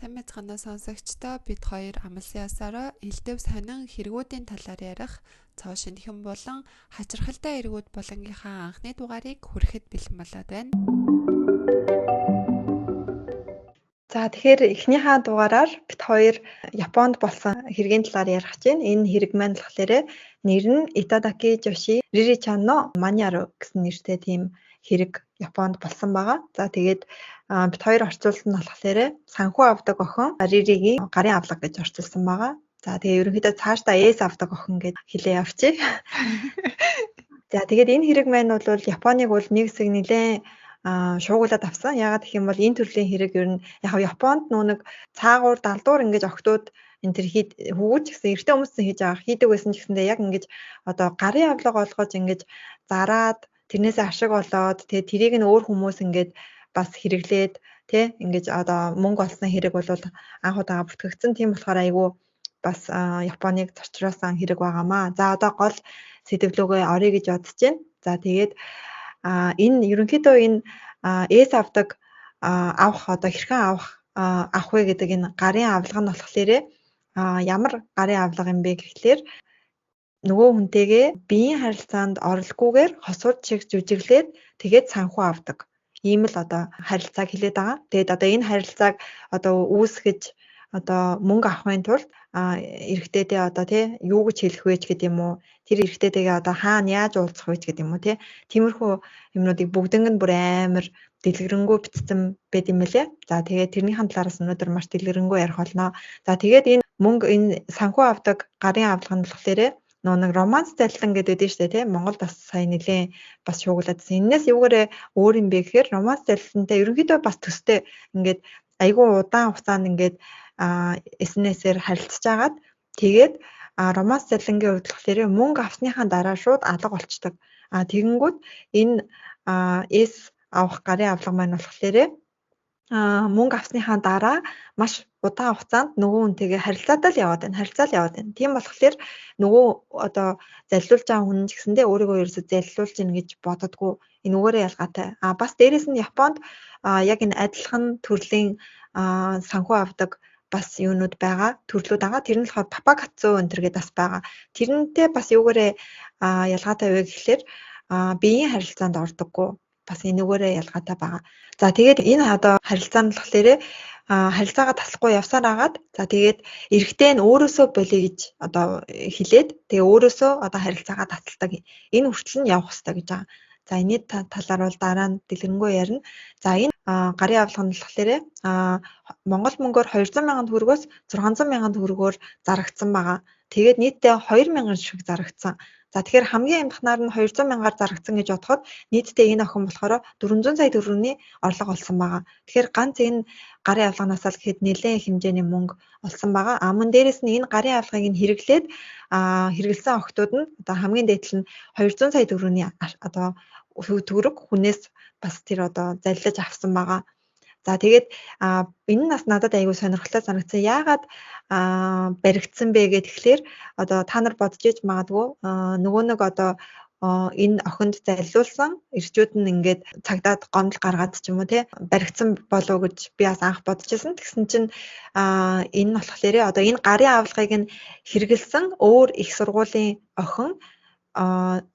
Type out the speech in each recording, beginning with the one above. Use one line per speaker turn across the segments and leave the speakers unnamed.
Сайн байцгаана сонсогчдоо, бид хоёр амлсан ёсоороо элдэв сонин хэрэгүүдийн талаар ярих цоо шинэхэн болон хачирхалтай хэрэгүүд болонгийнхаа анхны дугаарыг хүрэхэд бэлэн болоод байна.
За, тэгэхээр эхнийхээ дугаараар бид хоёр Японд болсон хэргийн талаар ярих гэж байна. Энэ хэрэг маань болохоор нэр нь Itadaki Joshi Riri-chan no Manyaru гэсэн нэртэй тийм хэрэг Японд болсон байгаа. За, тэгээд бид хоёр орчуулсан нь болохоор санхүү авдаг охин Риригийн гарын авлага гэж орчуулсан байгаа. За, тэгээ ерөнхийдөө цаашдаа эс авдаг охин гэж хэлээ явчих. За, тэгээд энэ хэрэг маань бол Японыг бол нэг хэсэг нэлээд шуугуулад авсан. Яагаад гэх юм бол энэ төрлийн хэрэг ер нь яг Японд нөө нэг цаагуур далдуур ингэж охтууд энэ төр хийд хөвгүүч гэсэн эрэгтэй хүмүүс хийж байгаа хийдэг байсан ч гэсэндээ яг ингэж одоо гарын авлага олгож ингэж зараад тэрнээсээ ашиг олоод тэгээ тэрийг нь өөр хүмүүс ингээд бас хэрэглээд тий ингэж одоо мөнгө олсон хэрэг бол анх удаага бүртгэгдсэн. Тийм болохоор айгүй бас Японыг зорчруулсан хэрэг байгаамаа. За, одоо гол сэдвлүүгээ оръё гэж бодож байна. За, тэгээд энэ ерөнхийдөө энэ эс авдаг авах одоо хэрхэн авах авах вэ гэдэг энэ гарын авлага нь болохоор ямар гарын авлага юм бэ гэхлээр нөгөө хүнтэйгээ биеийн харилцаанд оролгүйгээр хосууд шиг жүжиглээд тэгээд санхүү авдаг. Ийм л одоо харилцааг хэлээд байгаа. Тэгээд одоо энэ харилцааг одоо үүсгэж одоо мөнгө авахын тулд эрэгтэйдээ одоо тий юу гэж хэлэх вэ ч гэдэг юм уу, тэр эрэгтэйтэйгээ одоо хаана яаж уулзах вэ ч гэдэг юм уу, тий тиймэрхүү юмнуудыг бүгдэнг нь бүр амар дэлгэрэнгүй бичсэн байд юм лээ. За, тэгээд тэрнийхэн талаараас өнөөдөр маш дэлгэрэнгүй ярих болно. За, тэгээд энэ мөнгө энэ санхүү авдаг гарын авлага нь болохоор нөө нэг романс залилан гэдэг нь шүү дээ, тий Монголд бас сая нэлээд бас шуугуулсан. Энээс юугаарэ өөр юм бэ гэхээр романс залилантай ерөнхийдөө бас төстэй ингээд айгүй удаан хугацаанд ингээд SNS-ээр харилцаж агаад тэгээд романс залилангийн хувьд болохоор мөнгө авсныхаа дараа шууд алга болчдөг. А тэгэнгүүт энэ эс авах гарын авлага маань болохоор мөнгө авсныхаа дараа маш удаан хугацаанд нөгөө хүнтэйгээ харилцаатай л яваад байна. Харилцаа л яваад байна. Тийм болохоор нөгөө одоо залилуулж байгаа хүн ч гэсэндээ өөрийгөө ерөөсөө залилуулж гин гэж бододгоо, энэ үгээрээ ялгаатай. А бас дээрэс нь Японд яг энэ адилхан төрлийн санхүү авдаг бас юунууд байгаа, төрлүүд байгаа. Тэр нь болохоор папакацу энэ төр гэдээ бас байгаа. Тэрнтэй бас юугаарээ ялгаатай вэ гэхлээр биеийн харилцаанд ордоггүй. Бас энүүгээрээ ялгаатай байгаа. За, тэгээд энэ одоо харилцаа нь болохоор харилцаагаа таслахгүй явсаар агаад, за, тэгээд эрэгтэй нь өөрөөсөө болиё гэж одоо хэлээд тэгээ өөрөөсөө одоо харилцаагаа таталдаг. Энэ хүртэл нь явах хэрэгтэй гэж байгаа. За, энэний талаар бол дараа нь дэлгэрэнгүй ярина. За, энэ гарын авлага нь болохоор Монгол мөнгөөр 200 мянган төгрөгөөс 600 мянган төгрөгөөр зарагдсан байгаа. Тэгээд нийтдээ 2000 шиг зарагдсан. За, тэгэхээр хамгийн амтхнаар нь 200 мянгаар зарагдсан гэж бодоход нийтдээ энэ охин болохоор 400 сая төгрөгийн орлого олсон байгаа. Тэгэхээр ганц энэ гарын авлаганаас л гэхэд нэлээд хэмжээний мөнгө олсон байгаа. А мөн дээрэс нь энэ гарын авлагыг нь хэрэглээд хэрэглэсэн охтууд нь одоо хамгийн дээд нь 200 сая төгрөгийн одоо төгрөг хүнээс бас тэр одоо заллаж авсан байгаа. За, тэгээд энэ нь бас надад айгүй сонирхолтой санагдсан. Яагаад баригдсан бэ гэхээр одоо та нар бодож иж магадгүй нөгөө нэг одоо энэ охинд залилуулсан эрчүүд нь ингээд цагдаад гомдол гаргаад ч юм уу тий баригдсан болов гэж би бас анх бодож байсан. Тэгсэн чинь энэ нь болохоор одоо энэ гарын авлагыг нь хэрэгэлсэн өөр их сургуулийн охин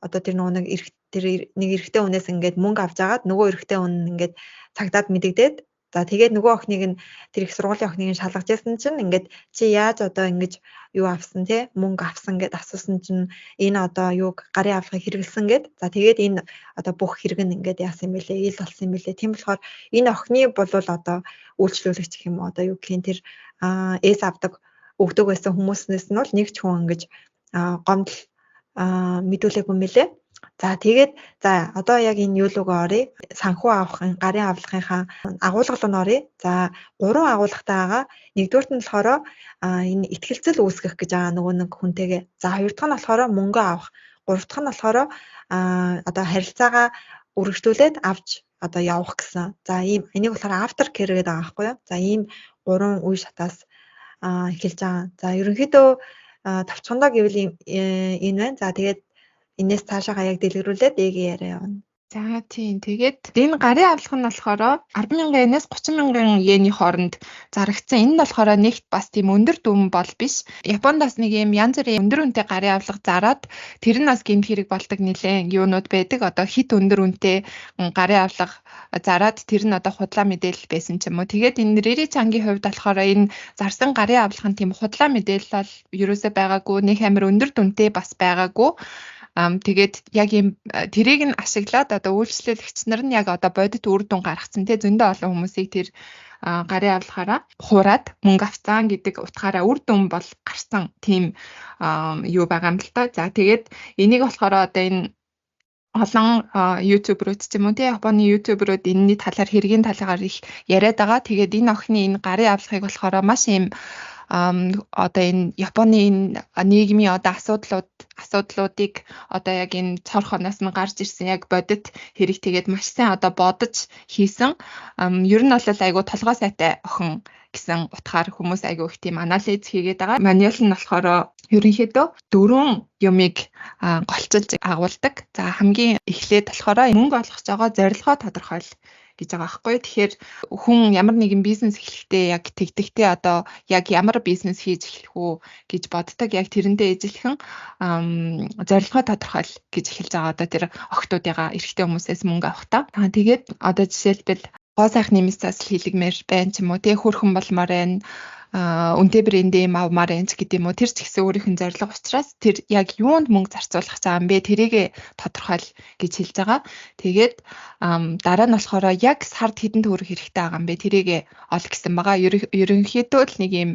одоо тэр нөгөө нэг тэр нэг эрэгтэй хүнээс ингээд мөнгө авч агаад нөгөө эрэгтэй хүн ингээд цагдаад мэдэгдээд, за, тэгээд нөгөө охиныг нь тэр их сургуулийн охиныг нь шалгаж ясан чинь ингээд чи яаж одоо ингэж юу авсан те мөнгө авсан гэд асуусан чинь энэ одоо юуг гарын авлагыг хэрэглэсэн гэд, за, тэгээд энэ одоо бүх хэрэг нь ингээд яасан юм бэлээ, ил болсон юм бэлээ. Тийм болохоор энэ охины болвол одоо үйлчлүүлэгч гэх юм уу, одоо юу гэх юм, тэр эс авдаг өгдөг байсан хүмүүснээс нь бол нэг ч хүн ингэж гомдол мэдүүлээгүй юм бэлээ. За, тэгээд за одоо яг энэ юу руугаа оръё. Санхүү авахын гарын авлагынхаа агуулга руу нь оръё. За, гурван агуулгатай байгаа. Нэгдүгээрт нь болохоор энэ итгэлцэл үүсгэх гэж байгаа нөгөө нэг хүнтэйгээ. За, хоёр дахь нь болохоор мөнгө авах. Гурав дахь нь болохоор одоо харилцаагаа үргэлжлүүлээд авч одоо явах гэсэн. За, ийм энийг болохоор after care гэдэг байгаа байхгүй юу? За, ийм гурван үе шатаас эхэлж байгаа. За, ерөнхийдөө товчхондоо гэвэл энэ байна. За, тэгээд энэс цаашаагаа яг дэлгэрүүлээд эгийн яриа явна.
За тийм. Тэгээд энэ гарын авлага нь болохоор 10,000 йенээс 30,000 йений хооронд зарагдсан. Энэ нь болохоор нэгт бас тийм өндөр дүн бол биш. Японд бас нэг юм янз бүрийн өндөр үнэтэй гарын авлага зараад тэр нь бас гэмт хэрэг болдог нэлээд юунууд байдаг. Одоо хит өндөр үнэтэй гарын авлага зараад тэр нь одоо худлаа мэдээлэл байсан ч юм уу. Тэгээд энэ Рири Чангийн хувьд болохоор энэ зарсан гарын авлага нь тийм худлаа мэдээлэл бол ерөөсөө байгаагүй. Нэг амар өндөр дүнтэй бас байгаагүй. Тэгээд яг ийм тэрийг нь ашиглаад одоо үйлчлүүлэгч нар нь яг одоо бодит үр дүн гаргацсан тий зөндөө олон хүмүүсийг тэр гарын авлагаараа хуураад мөнгө авцсан гэдэг утгаараа үр дүн бол гарсан тийм юу байгаа юм л та. За тэгээд энийг болохоор одоо энэ олон ютуберүүд ч юм уу тий Японы ютуберүүд энэний талаар хэргийн талаар их яриад байгаа. Тэгээд энэ охины энэ гарын авлагыг болохоор маш ийм одоо энэ Японы энэ нийгмийн одоо асуудлуудыг одоо яг энэ цор хоноос нь гарч ирсэн яг бодит хэрэг тэгээд маш сайн одоо бодож хийсэн. Ер нь бол айгу толгой сайтай охин гэсэн утгаар хүмүүс айгу их тийм анализ хийгээд байгаа. Мануал нь болохоор ерөнхийдөө дөрвөн юмыг голчилж агуулдаг. За хамгийн эхлээд болохоор мөнгө олох байгаа зорилгоо тодорхойл гэж байгаа байхгүй. Тэгэхээр хүн ямар нэгэн бизнес эхлэхдээ яг тэгдэхтэй одоо яг ямар бизнес хийж эхлэх үү гэж боддог. Яг тэрнтэй ижилхэн зорилгоо тодорхойл гэж эхэлж байгаа одоо тэр охтуудыгаа эрэгтэй хүмүүсээс мөнгө авах та. Тэгээд одоо жишээлбэл гоо сайхны нэмис засал хийлгмээр байна ч юм уу тий хөрхөн болмоор байна үнэтэй брендийн юм авмаар байна ч гэдэг юм уу тэр ч ихсэн өөрийнх нь зорилго учраас тэр яг юунд мөнгө зарцуулах заа юм бэ тэрийг тодорхойл гэж хэлж байгаа. Тэгээд дараа нь болохоор яг сард хэдэн төгрөг хэрэгтэй байгаа юм бэ тэрийг ол гэсэн байгаа. Ерөнхийдөө л нэг юм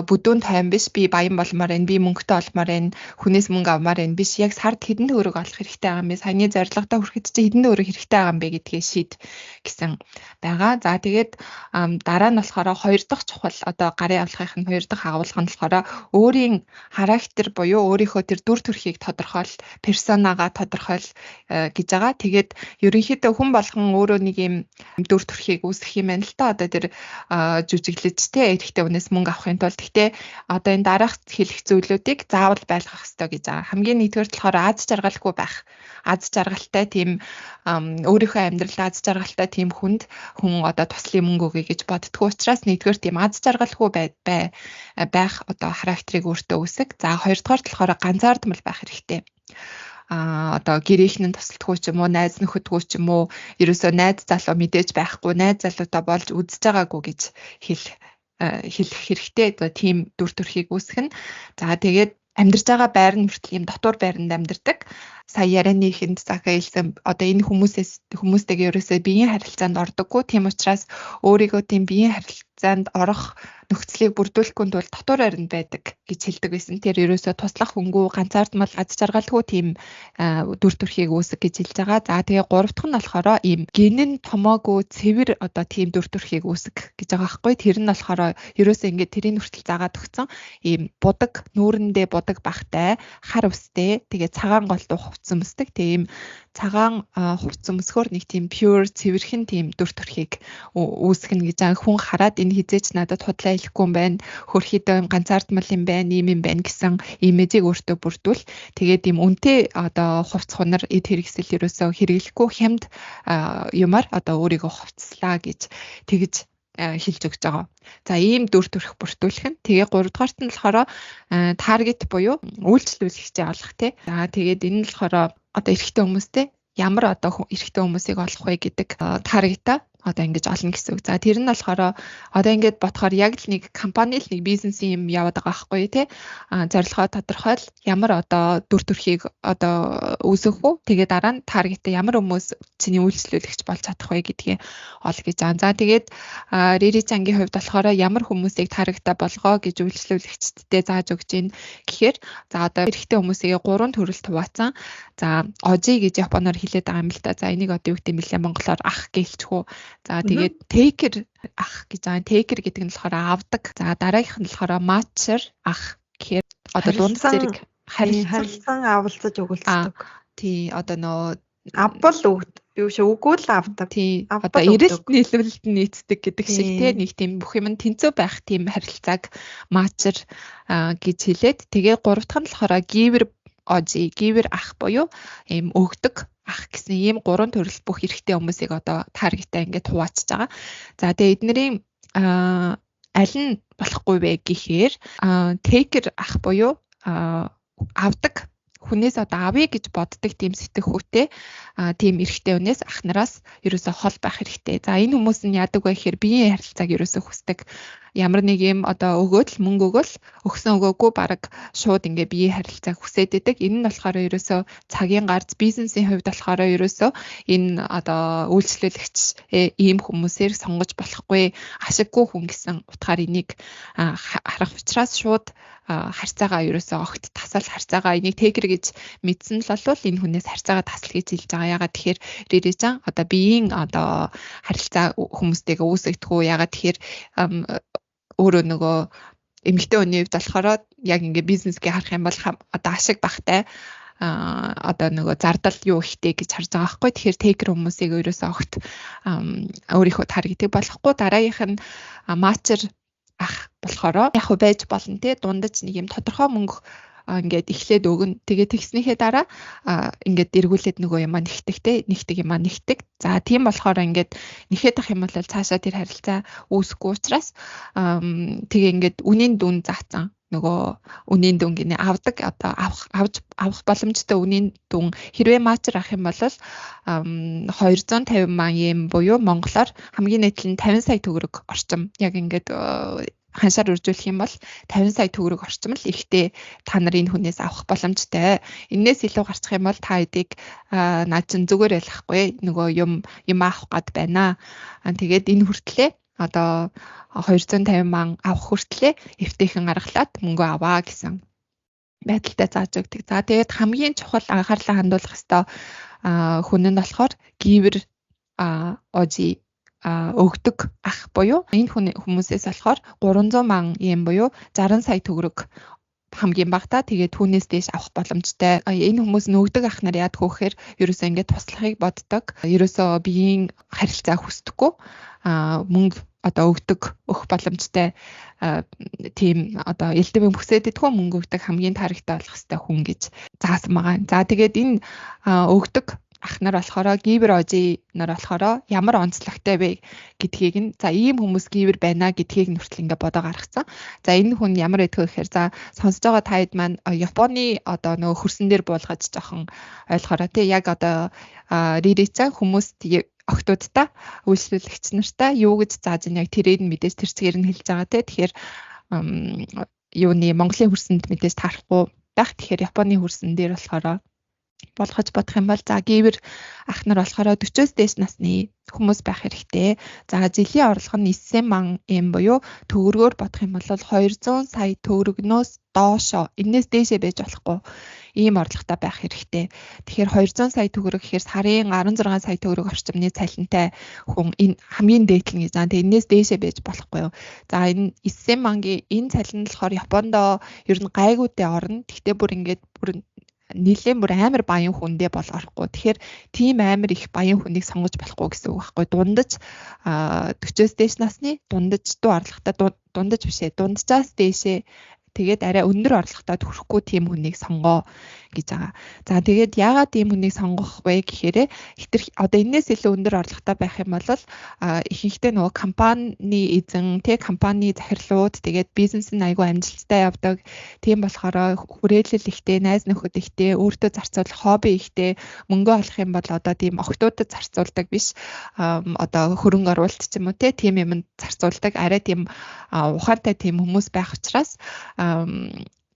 бүдүүн тойм биш би баян болмоор байна би мөнгөтэй болмоор байна хүнээс мөнгө авмаар байна биш яг сард хэдэн төгрөг олох хэрэгтэй байгаа юм бэ саяны зорилготой хүрэхэд чи хэдэн төгрөг хэрэгтэй байгаа юм бэ гэдгээ шийд гэсэн байгаа. За тэгээд дараа нь болохоор хоёр дахь чухал одоо гарын авлагын нь хоёр дахь агуулга нь болохоор өөрийн характер буюу өөрийнхөө тэр дүр төрхийг тодорхойл, персонагаа тодорхойл гэж байгаа. Тэгээд ерөнхийдөө хүн болгон өөрөө нэг юм дүр төрхийг үүсгэх юм байна л та. Одоо тэр жүжиглэж те эрэгтэй хүнээс мөнгө авахын тулд гэхдээ одоо энэ дараах хэлэх зүйлүүдийг заавал байлгах ёстой гэж байгаа. Хамгийн нэгдүгээр болохоор аз жаргалгүй байх. Аз жаргалтай тийм өөрийнхөө амьдралд аз жаргалтай тийм хүнд хүн одоо туслын мөнгө өгье гэж боддгоо учраас нэгдүгээр тийм аз жаргалгүй байх одоо характерыг өөртөө үүсэг. За хоёрдугаар болохоор ганцаардмал байх хэрэгтэй. Одоо гэрийнхэн нь тусалдаггүй ч юм уу, найз нөхөдгүй ч юм уу, ерөөсөө найз залуу мэдээж байхгүй, найз залуутай болж үзэж байгаагүй гэж хэлэх хэрэгтэй. Одоо тийм дүр төрхийг үүсгэх нь. За тэгээд амьдарч байгаа байр нь хүртэл ийм дотуур байранд амьдардаг. Сая ярианы ихэнд захаа хэлсэн одоо энэ хүмүүстэйгээ ерөөсөө биеийн харилцаанд ордоггүй. Тийм учраас өөрийгөө тийм биеийн харилцаанд орох нөхцөлийг бүрдүүлэхгүй тул дотуур байранд байдаг гэж хэлдэг байсан. Тэр ерөөсөө туслах хүнгүй, ганцаардмал, аз жаргалгүй тийм дүр төрхийг үүсгэх гэж хэлж байгаа. За тэгээ гурав дахь нь болохоор ийм гинэн томоогүй цэвэр одоо тийм дүр төрхийг үүсгэх гэж байгаа байхгүй. Тэр нь болохоор ерөөсөө ингээд тэрийн хүртэл заагаад өгсөн ийм будаг, нүүрэндээ будаг бахтай, хар үстэй, тэгээ цагаан голдуу хувцас өмсдөг. Тэгээ ийм цагаан хувцас өмсгөөр нэг тийм pure цэвэрхэн тийм дүр төрхийг үүсгэнэ гэж байгаа. Хүн хараад энэ хизээч надад худлаа хэлэхгүй юм байна, хөрхидөө юм ганцаардмал юм байна, ийм юм байна гэсэн имижийг өөртөө бүрдүүл. Тэгээд ийм үнэтэй одоо хувцас хунар эд хэрэгсэл ерөөсөө хэрэглэхгүй хямд юмар одоо өөрийгөө хувцаслаа гэж тэгж хэлж өгч байгаа. За ийм дүр төрх бүртгүүлэх нь. Тэгээ гуравдугаарт нь болохоор таргет буюу үйлчлүүлэгчээ олох тий. За тэгээд энэ нь болохоор одоо эрэгтэй хүмүүстэй ямар одоо эрэгтэй хүмүүсийг олох вэ гэдэг таргета одоо ингэж олно гэсэн үг. За тэр нь болохоор одоо ингэж бодохоор яг л нэг компани л нэг бизнесийн юм яваад байгаа байхгүй тий. Зорилгоо тодорхойл ямар одоо дүр төрхийг одоо үүсгэх үү? Тэгээ дараа нь таргетээ ямар хүмүүс чиний үйлчлүүлэгч болж чадах вэ гэдгийг ол гэж байгаа. За тэгээд Рири Чангийн хувьд болохоор ямар хүмүүсийг таргетаа болгоо гэж үйлчлүүлэгчдэд зааж өгч гин гэхээр за одоо эрэгтэй хүмүүсийг гурван төрөлд хуваацсан. За ожи гэж японоор хэлээд байгаа юм л да. За энийг одоо юу гэдэг юм бэлээ монголоор ах гэлчих үү. За тэгээд taker ах гэж байгаа. Taker гэдэг нь болохоор авдаг. За дараагийнх нь болохоор matcher ах гэхээр одоо дунд зэрэг
харилцан авалцаж өгөлцдөг.
Тий одоо нөө
авбал юу шиг үгүй л авдаг.
Тий одоо эрэлт нийлүүлэлт нь нийцдэг гэдэг шиг тий нэг тийм бүх юм тэнцүү байх тийм харилцааг matcher гэж хэлээд тэгээ гурав дахь нь болохоор giver ожи giver ах буюу ийм өгдөг ах гэсэн ийм гурван төрөл бүх эрэгтэй хүмүүсийг одоо target аа ингээд хуваачиж байгаа. За, тэгээ эднэрийн аль нь болохгүй вэ гэхээр taker ах буюу авдаг хүнээс, одоо авъя гэж боддог тийм сэтгэхүйтэй тийм эрэгтэй хүнээс, ах нараас ерөөсөө хол байх хэрэгтэй. За, энэ хүмүүс нь яадаг вэ гэхээр биеийн харилцааг ерөөсөө хүсдэг. Ямар нэг юм одоо өгөөд л, мөнгө өгөөл, өгсөн өгөөгүй баг шууд ингээ биеийн харилцааг хүсээд идэг. Энэ нь болохоор ерөөсөө цагийн гарц, бизнесийн хувьд болохоор ерөөсөө энэ одоо үйлчлүүлэгч ийм хүмүүсээр сонгож болохгүй, ашиггүй хүн гэсэн утгаар энийг харах учраас шууд харьцаагаа ерөөсөө огт тасал, харьцаагаа энийг taker гэж мэдсэн л болвол энэ хүнээс харьцаагаа тасал гэж хэлж байгаа. Ягаад тэгэхээр Ририжан одоо биеийн одоо харилцаа хүмүүстэйгээ үүсгэдэг. Ягаад тэгэхээр өөрөө нөгөө эмэгтэй хүний хувьд болохоор яг ингээ бизнесгээ харах юм бол одоо ашиг багтай, одоо нөгөө зардал юу ихтэй гэж харж байгаа байхгүй. Тэгэхээр taker хүмүүсийг ерөөсөө огт өөрийнхөө target ыг болохгүй. Дараагийнх нь matcher ах болохоор яг хөө байж болно те, дундаж нэг юм тодорхой мөнгө ингээд эхлээд өгнө. Тэгээ тэгснийхээ дараа ингээд эргүүлээд нөгөө юмаа нэгтгэх те, нэгдэг юмаа нэгдэг. За, тийм болохоор ингээд нэхэд ах юм бол цаашаа тэр харилцаа үүсэхгүй учраас тэгээ ингээд үнийн дүн заацсан, нөгөө үнийн дүн гинэ, авдаг, одоо авах, авч авах боломжтой үнийн дүн хэрвээ matcher авах юм бол 250 мянган йен буюу монголоор хамгийн нийтлэл нь 50 сая төгрөг орчим, яг ингээд ханшаар үржүүлэх юм бол 50 сая төгрөг орчим л ихтэй та нар энэ хүнээс авах боломжтой. Энээс илүү гарчих юм бол та хэдийг наа чин зүгээр байлахгүй, нөгөө юм юм авах гад байна. Тэгээд энэ хүртлээ одоо 250 ман авах хүртлээ эвтэйхэн гаргалаад мөнгө аваа гэсэн байдалтай зааж өгдөг. За, тэгээд хамгийн чухал анхаарлаа хандуулах ёстой хүн нь болохоор giver oji, өгдөг ах буюу энэ хүн хүмүүсээс болохоор 300 мянган йен буюу 60 сая төгрөг хамгийн багадаа, тэгээд түүнээс дээш авах боломжтой. Энэ хүмүүс нөгдөг ах нар яадаг вэ гэхээр ерөөсөө ингээд туслахыг боддог. Ерөөсөө биеийн харилцаа хүсдэггүй. Мөнгө одоо өгдөг, өгөх боломжтой, тийм одоо элдв хүсээд идэггүй, мөнгө өгдөг хамгийн target тай болох хэвээр хүн гэж заасан байгаа. За, тэгээд энэ өгдөг ах нар болохоор, giver oji нар болохоор ямар онцлогтой вэ гэдгийг нь, за, ийм хүмүүс giver байна гэдгийг нь хүртэл ингээ бодоо гаргацсан. За, энэ хүн ямар байдг вэ гэхээр, за, сонсож байгаа та хэд маань Японы одоо нөгөө хөрсөн дээр буулгаж жоохон ойлгохороо тий, яг одоо Риричан хүмүүст, охтуудаа, үйлчлүүлэгч нартай юу гэж зааж ийн, яг тэрийг нь мэдээж тэр цэгээр нь хэлж байгаа тий. Тэгэхээр юуны Монголын хөрсөнд мэдээж таарахгүй байх. Тэгэхээр Японы хөрсөн дээр болохоор болгож бодох юм бол, за, giver ах нар болохоор 40-оос дээш насны хүмүүс байх хэрэгтэй. За, жилийн орлого нь 9 мянган йен буюу төгрөгөөр бодох юм бол 200 сая төгрөгнөөс доошоо, энээс дээшээ байж болохгүй ийм орлоготой байх хэрэгтэй. Тэгэхээр 200 сая төгрөг гэхээр сарын 16 сая төгрөг орчимны цалинтай хүн энэ хамгийн дээд л гэж. За, тэгээ энээс дээшээ байж болохгүй юу. За, энэ 9 мянгийн энэ цалин болохоор Япондоо ер нь гайгүйдээ орно. Гэхдээ бүр ингээд бүр нэлээд бүр амар баян хүндээ бол орохгүй. Тэгэхээр тийм амар их баян хүнийг сонгож болохгүй гэсэн үг байхгүй. Дундаж 40-оос дээш насны, дундаж дуу орлоготой, дундаж биш ээ, дунджаас дээшээ, тэгээд арай өндөр орлоготой хүрэхгүй тийм хүнийг сонгоо гэж байгаа. За, тэгээд яагаад ийм хүнийг сонгох вэ гэхээр хэтэр одоо энээс илүү өндөр орлоготой байх юм бол ихэнхдээ нөгөө компани эзэн тэ, компани захирлууд, тэгээд бизнес нь айгүй амжилттай явдаг. Тийм болохоор хүрээлэл ихтэй, найз нөхөд ихтэй, өөртөө зарцуулах хобби ихтэй, мөнгө олох юм бол одоо тийм охтуудад зарцуулдаг биш. Одоо хөрөнгө оруулалт ч юм уу те, тийм юмд зарцуулдаг. Арай тийм ухаантай тийм хүмүүс байх учраас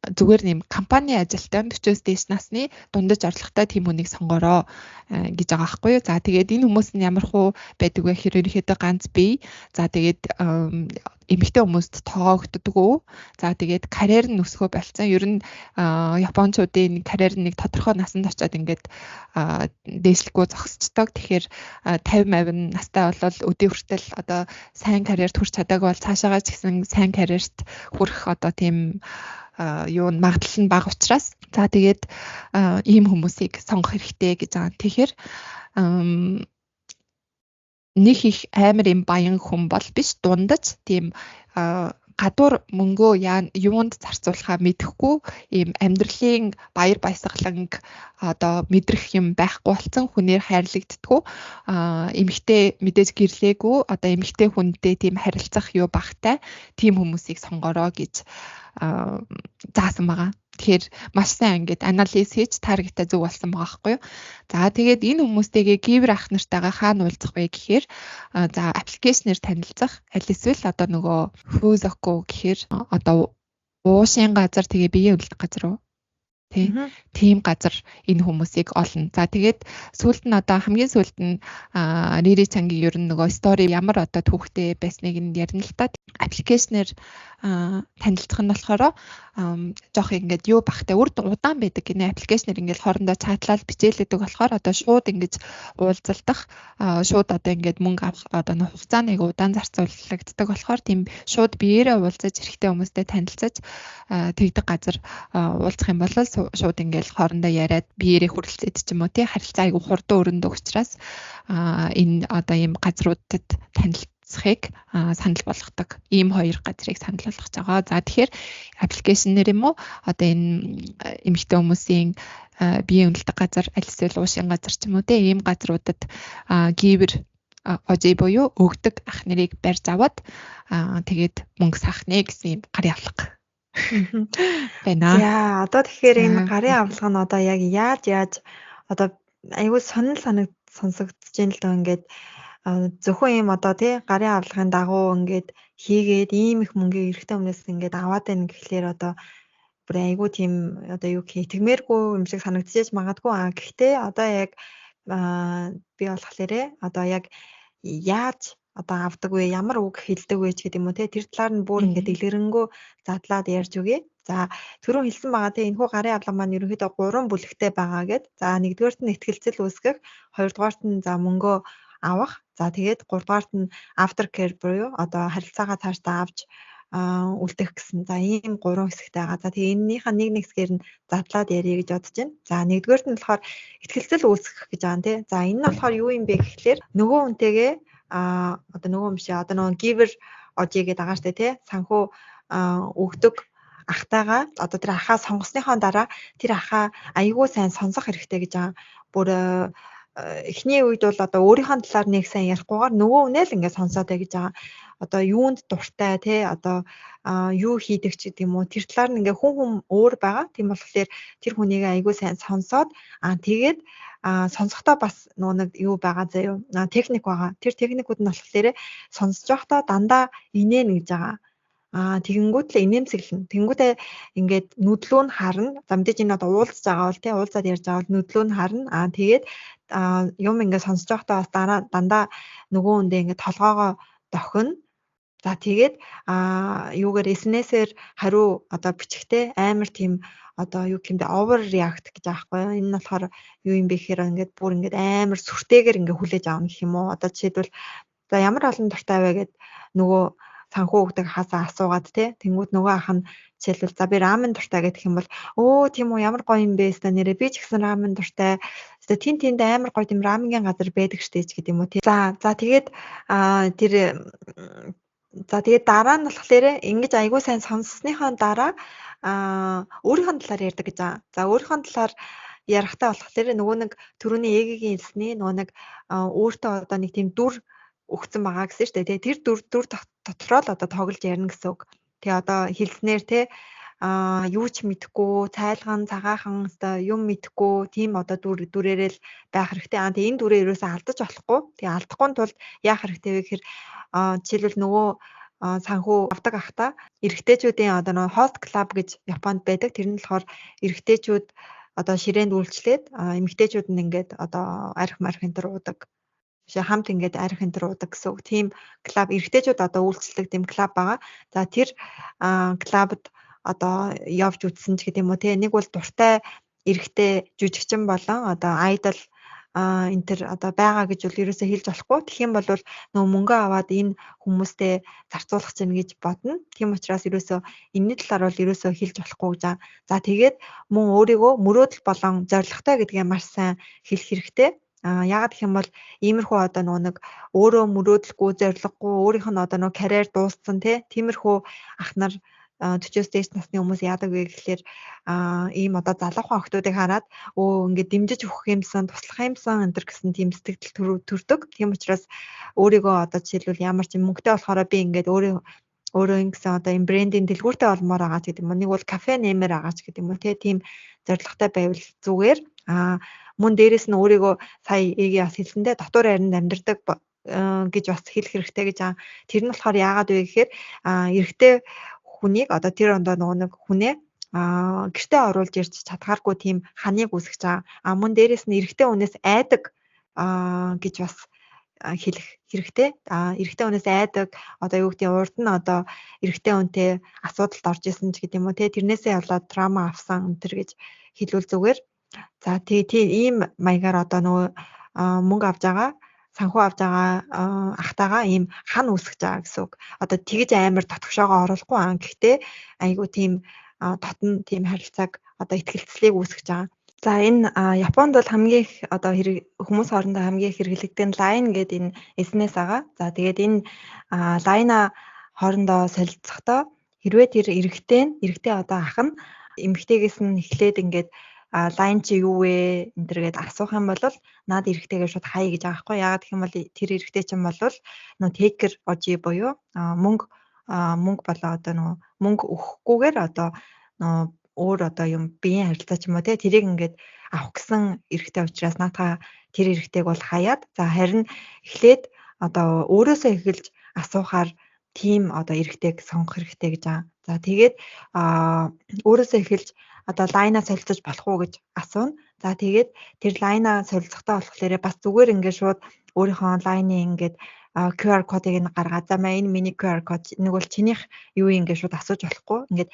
зүгээр нэм компани ажилтан 40-оос дээш насны дундаж орлоготой тийм хүнийг сонгороо гэж байгаа байхгүй юу. За, тэгээд энэ хүмүүс нь ямар хуу байдаг вэ гэхээр ерөнхийдөө ганц бие. За, тэгээд эмэгтэй хүмүүст тоогддоггүй. За, тэгээд карьер нь өсгөө болцсон. Ер нь японочдын карьер нэг тодорхой насанд очиод ингээд дээшлэхгүй зогсчдог. Тэгэхээр 50 50 настай бол өдий хүртэл одоо сайн карьерт хүрч чадаагүй бол цаашаагаа ч гэсэн сайн карьерт хүрэх одоо тийм юу магадлал нь бага учраас, за, тэгээд ийм хүмүүсийг сонгох хэрэгтэй гэж байгаа. Тэгэхээр нэг их амар юм баян хүн бол биш, дундаж тийм Гадуур мөнгөө юунд зарцуулахаа мэдэхгүй, ийм амьдралын баяр баясгаланг одоо мэдрэх юм байхгүй болсон, хүнээр хайрлагддаггүй, эмэгтэй мэдээж гэрлээгүй, одоо эмэгтэй хүнтэй тийм харилцах юу багтай тийм хүмүүсийг сонгороо гэж заасан байгаа. Тэгэхээр маш сайн ингээд анализ хийж target аа зөв болсон байгаа байхгүй юу. За, тэгээд энэ хүмүүстэйгээ giver ах нартайгаа хаана уулзах вэ гэхээр, за, application ээр танилцах, аль эсвэл одоо нөгөө 風俗 гэхээр одоо уушийн газар, тэгээ биеийн үнэлэх газар уу? Тий. Тийм газар энэ хүмүүсийг олно. За, тэгээд сүүлд нь, одоо хамгийн сүүлд нь Рири Чангийн ер нь нөгөө story ямар одоо түүхтэй байсныг нь ярина л та. Application ээр танилцах нь болохоор жоох ингээд юу бахтай үр удаан байдаг гинэ. Application ээр ингээд хоорондоо chat лал бичээлэдэг болохоор одоо шууд ингэж уулзалдах, шууд одоо ингээд мөнгө авах одоо нөх хугацаа нэг удаан зарцуулагддаг болохоор тийм шууд биеэрээ уулзаж, эрэгтэй хүмүүстэй танилцаж тэгдэг газар уулзах юм бол шууд ингээд хоорондоо яриад, биеэрээ хүрэлцээд ч юм уу, тий, харилцаа айгу хурдан өрнөдөг учраас энэ одоо ийм газруудад танилцахыг санал болгодог. Ийм хоёр газрыг санал болгож байгаа. За, тэгэхээр application ээр юм уу, одоо энэ эмэгтэй хүмүүсийн биеийн үнэлдэг газар, аль эсвэл уушийн газар ч юм уу, те, ийм газруудад giver ожи буюу өгдөг ах нарыг барьж аваад, тэгээд мөнгө саах нэ гэсэн юм гарын авлага байна.
За, одоо тэгэхээр энэ гарын авлага нь одоо яг яаж яаж одоо айгүй сонин санаг сонсогдож байна л доо. Ингээд зөвхөн ийм одоо, тий, гарын авлагын дагуу ингээд хийгээд ийм их мөнгийг эрэгтэй өмнөөс ингээд аваад байна гэхлээр одоо бүр айгүй тийм одоо юу гэх итгэмээргүй юм шиг санагдчихэж магадгүй. А гэхдээ одоо яг би болохоор одоо яг яаж одоо авдаг вэ? Ямар үг хэлдэг вэ ч гэдэг юм уу, те, тэр талаар нь бүр ингээд дэлгэрэнгүй задлаад ярьж өгье. За, түрүүн хэлсэн байгаа, те, энэхүү гарын авлага маань ерөнхийдөө гурван бүлэгтэй байгаа гэд. За, нэгдүгээрт нь итгэлцэл үүсгэх, хоёрдугаарт нь, за, мөнгөө авах. За, тэгээд гуравдугаарт нь after care буюу одоо харилцаагаа цаашдаа авч үлдэх гэсэн. За, ийм гурван хэсэгтэй байгаа. За, тэгээ энэнийхээ нэг нэг хэсгээр нь задлаад ярья гэж бодож байна. За, нэгдүгээрт нь болохоор итгэлцэл үүсгэх гэж байгаа юм, тий. За, энэ нь болохоор юу юм бэ гэхлээр нөгөө хүнтэйгээ одоо нөгөө юм шиг одоо нөгөө giver ожи гэдэг байгаа штэ, тий. Санхүү өгдөг ахтайгаа одоо тэр ахаа сонгосныхоо дараа тэр ахаа айгүй сайн сонсох хэрэгтэй гэж байгаа. Бүр эхний үед бол одоо өөрийнхөө талаар нэг сайн ярихгүйгээр нөгөө хүнээ л ингээд сонсоод бай гэж байгаа. Одоо юунд дуртай, те, одоо юу хийдэг ч гэдэг юм уу, тэр талаар нь ингээ хүн хүн өөр байгаа. Тийм болохоор тэр хүнийг айгүй сайн сонсоод, тэгээд сонсохдоо бас нөгөө нэг юу байгаа заяо, техник байгаа. Тэр техникүүд нь болохоор сонсож байхдаа дандаа инээнэ гэж байгаа. Тэгэнгүүт л инээмсэглэн. Тэнгүүтээ ингээд нүдлүү нь харна. За, мэдээж энэ одоо уулзж байгаа бол, тий, уулзаад ярьж байгаа бол нүдлүү нь харна. Тэгээд юм ингээд сонсож байхдаа бас дараа дандаа нөгөө хүндээ ингээд толгоогоо дохино. За, тэгээд юугаар SNS-ээр хариу одоо бичихтэй амар тийм одоо юу гэмдэ overreact гэж аахгүй юу. Энэ нь болохоор юу юм бэ гэхээр ингээд бүр ингээд амар сүртэйгээр ингээд хүлээж авна гэх юм уу. Одоо жишээлбэл, за, ямар олон дуртай вэ гэд нөгөө санхүү өгдөг хасаа асуугаад, тий. Тэнгүүд нөгөө ах нь жишээлбэл, за, би рамен дуртай гэх юм бол, өө, тийм үү, ямар гоё юм бэ, өстой нэрээ би ч гэсэн рамен дуртай. Өстой тэн тэнд амар гоё тийм раменгийн газар байдаг штэ ч гэдэг юм уу, тий. За, тэгээд тэр, за, тэгээд дараа нь болохоор ингэж айгүй сайн сонссныхоо дараа өөрийнхөө талаар ярьдаг гэж байгаа. За, өөрийнхөө талаар ярихтаа болохоор нөгөө нэг түрүүний ээгийн хэлсний нөгөө нэг өөртөө одоо нэг тийм дүр өгцөн байгаа гэсэн шүү дээ. Тэгээ тэр дүр дотроо л одоо тоглож ярина гэсэн үг. Тэгээ одоо хэлснээр, те, юу ч мэдэхгүй, цайлган, цагаахан өстой юм мэдэхгүй тийм одоо дүрээрээ л байх хэрэгтэй. Тэгээ энэ дүрээ ерөөсөө алдаж болохгүй. Тэгээ алдахгүй тулд яах хэрэгтэй вэ гэхээр жишээлбэл нөгөө санхүү авдаг ахта эрэгтэйчүүдийн одоо нөгөө host club гэж Японд байдаг. Тэр нь болохоор эрэгтэйчүүд одоо ширээнд үйлчлээд, эмэгтэйчүүд нь ингээд одоо арх марх энэ төр уудаг биш, хамт ингээд арх энэ төр уудаг гэсэн үг. Тийм клуб, эрэгтэйчүүд одоо үйлчлдэг тийм клуб байгаа. За, тэр клубд одоо явж үзсэн ч гэдэг юм уу, те, нэг бол дуртай эрэгтэй жүжигчин болон одоо idol энэ төр одоо байгаа гэж бол ерөөсөө хэлж болохгүй. Тэгэх юм бол нөгөө мөнгө аваад энэ хүмүүстэй зарцуулах чинь гэж бодно. Тийм учраас ерөөсөө энэний талаар бол ерөөсөө хэлж болохгүй гэж. За, тэгээд мөн өөрийгөө мөрөөдөл болон зорилготой гэдгээ маш сайн хэлэх хэрэгтэй. Яагаад гэх юм бол иймэрхүү одоо нөгөө нэг өөрөө мөрөөдөлгүй, зорилгогүй, өөрийнх нь одоо нөгөө карьер дууссан тиймэрхүү ах нар 40-оос дээш насны хүмүүс яадаг вэ гэхлээр ийм одоо залуухан охтуудыг хараад ингээд дэмжиж өгөх юмсан, туслах юмсан энэ төр гэсэн тийм сэтгэл төрдөг. Тийм учраас өөрийгөө одоо жишээлбэл ямар ч мөнгөтэй болохоор би ингээд өөрөө ингэсэн одоо энэ брендийн дэлгүүртэй олмоор байгаа ч гэдэг юм уу. Нэг бол кафе нэмэр байгаа ч гэдэг юм уу тийм зорилготой байвал зүгээр. Мөн дээрэс нь өөрийгөө сая эги бас хэлсэндээ дотуур байранд амьдардаг гэж бас хэлэх хэрэгтэй гэж. Тэр нь болохоор яагаад вэ гэхээр эрэгтэй хүнийг одоо тэр ондоо нөгөө нэг хүнээ гэртээ оруулж ирж чадхааргүй тийм ханыг үүсгэж байгаа. Мөн дээрэс нь эрэгтэй хүнээс айдаг гэж бас хэлэх хэрэгтэй. Эрэгтэй хүнээс айдаг, одоо юу гэдэг урд нь одоо эрэгтэй хүнтэй асуудалд орж исэн ч гэдэг юм уу тэрнээсээ болоод трама авсан энэ төр гэж хэлвэл зүгээр. За тий ийм маягаар одоо нөгөө мөнгө авч байгаа, санхүү авч байгаа ахтайгаа ийм хан үүсгэж байгаа гэсэн үг. Одоо тэгж амар дотгошоогоо оруулахгүй гэхдээ айгүй тийм дотн тийм харилцааг одоо итгэлцлийг үүсгэж байгаа.
За энэ Японд бол хамгийн их одоо хүмүүс хоорондоо хамгийн их хэрэглэгдэх нь LINE гэдэг энэ SNS байгаа. За тэгээд энэ LINE-а хоорондоо солилцохдоо хэрвээ тэр эрэгтэй одоо ах нь эмэгтэйгээс нь эхлээд ингээд LINE чи юу вэ энэ төр гээд асуух юм бол наад эрэгтэйгээ шууд хаяа гэж байгаа байхгүй. Яагаад гэх юм бол тэр эрэгтэй чинь бол нөө taker oji буюу мөнгө болоо одоо нөө мөнгө өгөхгүйгээр одоо нөө өөр одоо юм биеийн харилцаа ч юм уу тэрийг ингээд авах гэсэн эрэгтэй учраас наатаа тэр эрэгтэйг бол хаяад, за харин эхлээд одоо өөрөөсөө эхэлж асуухаар тийм одоо эрэгтэйг сонгох хэрэгтэй гэж байгаа. За тэгээд өөрөөсөө эхэлж одоо лайнаа солилцож болох уу гэж асууна. За тэгээд тэр лайнаа солилцохдоо болохоор бас зүгээр ингээд шууд өөрийнхөө лайны ингээд QR кодыг нь гаргаад за маа энэ миний QR код нэг бол чинийх юу ингээд шууд асууж болохгүй. Ингээд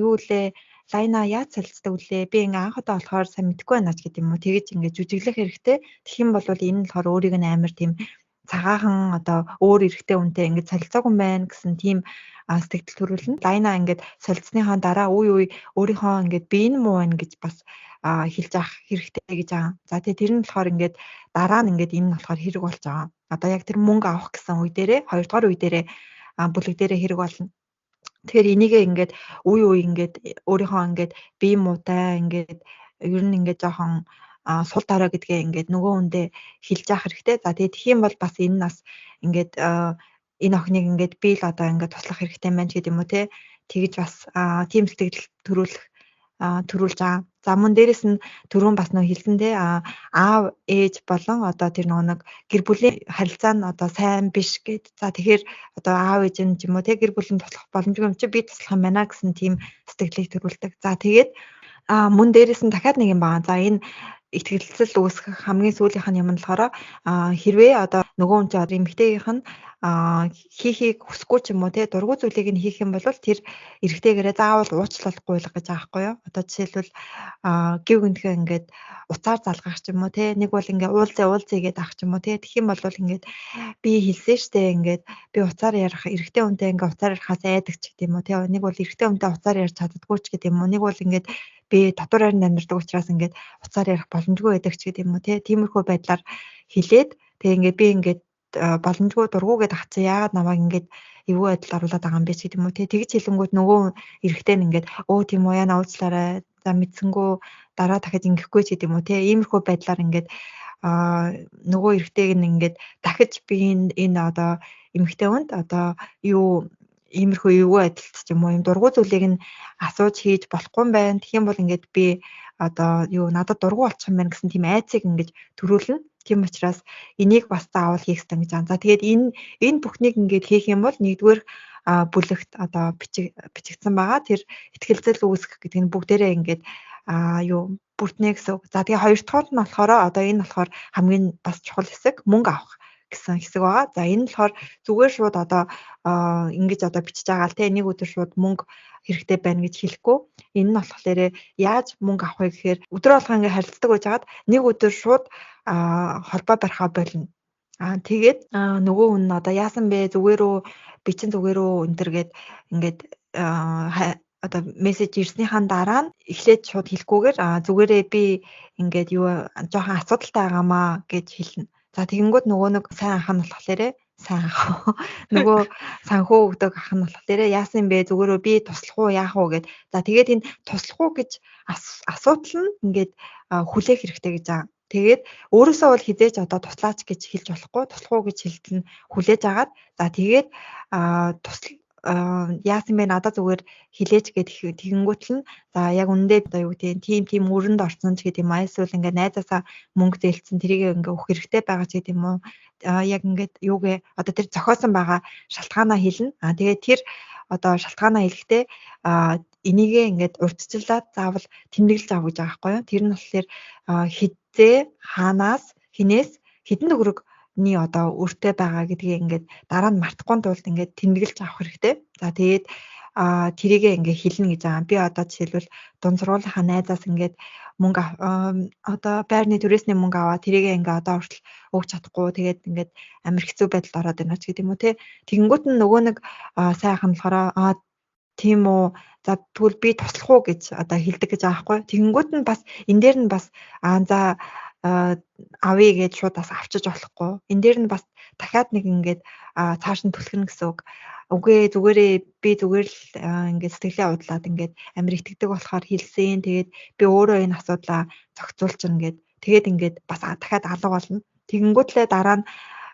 юу лээ лайнаа яаж солилцдог вүлээ? Би ингээ анх удаа болохоор сайн мэдэхгүй байна ч гэдэг юм уу. Тэгэж ингээ жүжиглэх хэрэгтэй. Тэгэх юм бол энэ нь болохоор өөрийг нь амар тийм цагаахан одоо өөр эрэгтэй хүнтэй ингээд солилцоогүй юм байна гэсэн тийм сэтгэл төрүүлнэ. Лайнаа ингээд солилцсныхаа дараа үе үе өөрийнхөө ингээд бие нь муу байна гэж бас хэлж авах хэрэгтэй гэж байгаа. За тэгээ тэр нь болохоор ингээд дараа нь ингээд энэ нь болохоор хэрэг болж байгаа. Одоо яг тэр мөнгө авах гэсэн үе дээрээ хоёрдугаар үе дээрээ бүлэг дээрээ хэрэг болно. Тэгэхээр энийгээ ингээд үе үе ингээд өөрийнхөө ингээд бие муутай ингээд ер нь ингээд жоохон сул дорой гэдгээ ингээд нөгөө хүндээ хэлж явах хэрэгтэй. За тэгээ тэгэх юм бол бас энэ нас ингээд энэ охиныг ингээд би л одоо ингээд туслах хэрэгтэй байна ч гэдэг юм уу те. Тэгэж бас тийм сэтгэл төрүүлж байгаа. За мөн дээрэс нь түрүүн бас нөө хэлсэн те аав ээж болон одоо тэр нөгөө нэг гэр бүлийн харилцаа нь одоо сайн биш гэд. За тэгэхээр одоо аав ээж нь ч юм уу те гэр бүлийн туслах боломжгүй юм чи би туслах юм байна гэсэн тийм сэтгэлийг төрүүлдэг. За тэгээд мөн дээрэс нь дахиад нэг юм байгаа. За энэ итгэлцэл үүсгэх хамгийн сүүлийнх нь юм нь болохоор хэрвээ одоо нөгөө хүн чинь одоо эмэгтэйгийнх нь хийхийг хүсэхгүй ч юм уу те дургүй зүйлийг нь хийх юм бол тэр эрэгтэйгээрээ заавал уучлалгүй л гэж байгаа байхгүй юу. Одоо жишээлбэл гів гэнтхээ ингээд уцаар залгах ч юм уу те нэг бол ингээд уулзъя гэдээ авах ч юм уу те тэгэх юм бол ингээд би хэлсэн штэ ингээд би уцаар ярих эрэгтэй хүнтэй ингээд уцаар ярихаас айдаг ч гэдэг юм уу те нэг бол эрэгтэй хүнтэй уцаар ярьж чаддаггүй ч гэдэг юм уу нэг бол ингээд би татвар байранд амьдардаг учраас ингээд уцаар ярих боломжгүй байдаг ч гэдэг юм уу те тиймэрхүү байдлаар хэлээд тэгээ ингээд би ингээд боломжгүй дургу гэдээ хацсан яагаад намайг ингээд эвгүй байдалд оруулаад байгаа юм бэ ч гэдэг юм уу те тэгж хэлэнгүүт нөгөө эрэгтэй нь ингээд өө тийм үү яана уучлаарай за мэдсэнгүү дараа дахиж ингэхгүй ч гэдэг юм уу те иймэрхүү байдлаар ингээд нөгөө эрэгтэйг нь ингээд дахиж би энэ одоо эмэгтэй хүнд одоо юу иймэрхүү эвгүй байдалд ч юм уу юм дургу зүйлийг нь асууж хийж болохгүй юм байна. Тэгэх юм бол ингээд би одоо юу надад дургу болчих юм байна гэсэн тийм айцыг ингэж төрүүлнэ. Тийм учраас энийг бас заавал хийх ёстой гэж байгаа. За тэгээд энэ бүхнийг ингээд хийх юм бол нэгдүгээр бүлэгт одоо бичигдсэн байгаа. Тэр итгэлцэл үүсгэх гэдэг нь бүгдээрээ ингээд юу бүртнэ гэсэн үг. За тэгээ хоёр дахь нь болохоор одоо энэ болохоор хамгийн бас чухал хэсэг мөнгө авах гэсэн хэсэг байгаа. За энэ нь болохоор зүгээр шууд одоо ингэж одоо бичиж байгаа л те нэг өдөр шууд мөнгө хэрэгтэй байна гэж хэлэхгүй. Энэ нь болохоор яаж мөнгө авах вэ гэхээр өдөр болгон ингэ харилцдаг байж хагаад нэг өдөр шууд холбоо барихаа болно. Тэгээд нөгөө хүн нь одоо яасан бэ зүгээр үү би чинь зүгээр үү энэ төр гээд ингээд одоо мессеж ирснийхаа дараа нь эхлээд шууд хэлэхгүйгээр зүгээрээ би ингээд юу жоохон асуудалтай байгаамаа гэж хэлнэ. За тэгэнгүүт нөгөө нэг сайн ах нь болохоор сайн ах нөгөө санхүү өгдөг ах нь болохоор яасан бэ, зүгээрөө би туслах уу, яах уу гэд. За тэгээд энэ туслах уу гэж асуудал нь ингээд хүлээх хэрэгтэй гэж байгаа. Тэгээд өөрөөсөө бол хизээж одоо туслаач гэж хэлж болохгүй, туслах уу гэж хэлтэл нь хүлээж агаад, за тэгээд тусал яасан бэ, надад зүгээр хилээч гэх тэгэнгүүтэл нь за яг үнэндээ одоо юу гэдэг тийм тийм өрөнд орсон ч гэдэг юм аа, эсвэл ингээд найзаасаа мөнгө зээлцсэн, тэрийг ингээд өгөх хэрэгтэй байгаа ч гэдэг юм уу, яг ингээд юугээ одоо тэр зохиосон байгаа шалтгаанаа хэлнэ. А тэгээд тэр одоо шалтгаанаа хэлэхдээ энийгээ ингээд урьдчилаад заавал тэмдэглэж авах гэж байгаа байхгүй юу? Тэр нь болохоор хизээ, хаанаас, хинээс, хэдэн төгрөг ний одоо өртөө байгаа гэдгийг ингээд дараа нь мартахгүй тулд ингээд тэмдэглэж авах хэрэгтэй. За тэгээд тэрийгээ ингээ хэлнэ гэж байгаа. Би одоо жишээлбэл дунд сургуулийнхаа найзаас ингээд мөнгө одоо байрны түрээсний мөнгө аваад тэрийгээ ингээ одоо хүртэл өгч чадахгүй, тэгээд ингээд амар хэцүү байдалд ороод байна ч гэдэг юм уу те. Тэгэнгүүт нь нөгөө нэг сайхан болохоор аа тийм үү, за тэгвэл би туслах уу гэж одоо хэлдэг гэж байгаа байхгүй. Тэгэнгүүт нь бас энэ дээр нь бас аа за авъя гэж шууд бас авчиж болохгүй. Энэ дээр нь бас дахиад нэг ингээд цааш нь түлхэнэ гэсэн үг. Үгүй зүгээрээ би зүгээр л ингээд сэтгэлээ удлаад ингээд амар итгэдэг болохоор хэлсэн. Тэгээд би өөрөө энэ асуудлаа зохицуулчихна гэд. Тэгээд ингээд бас дахиад алга болно. Тэгэнгүүтлээ дараа нь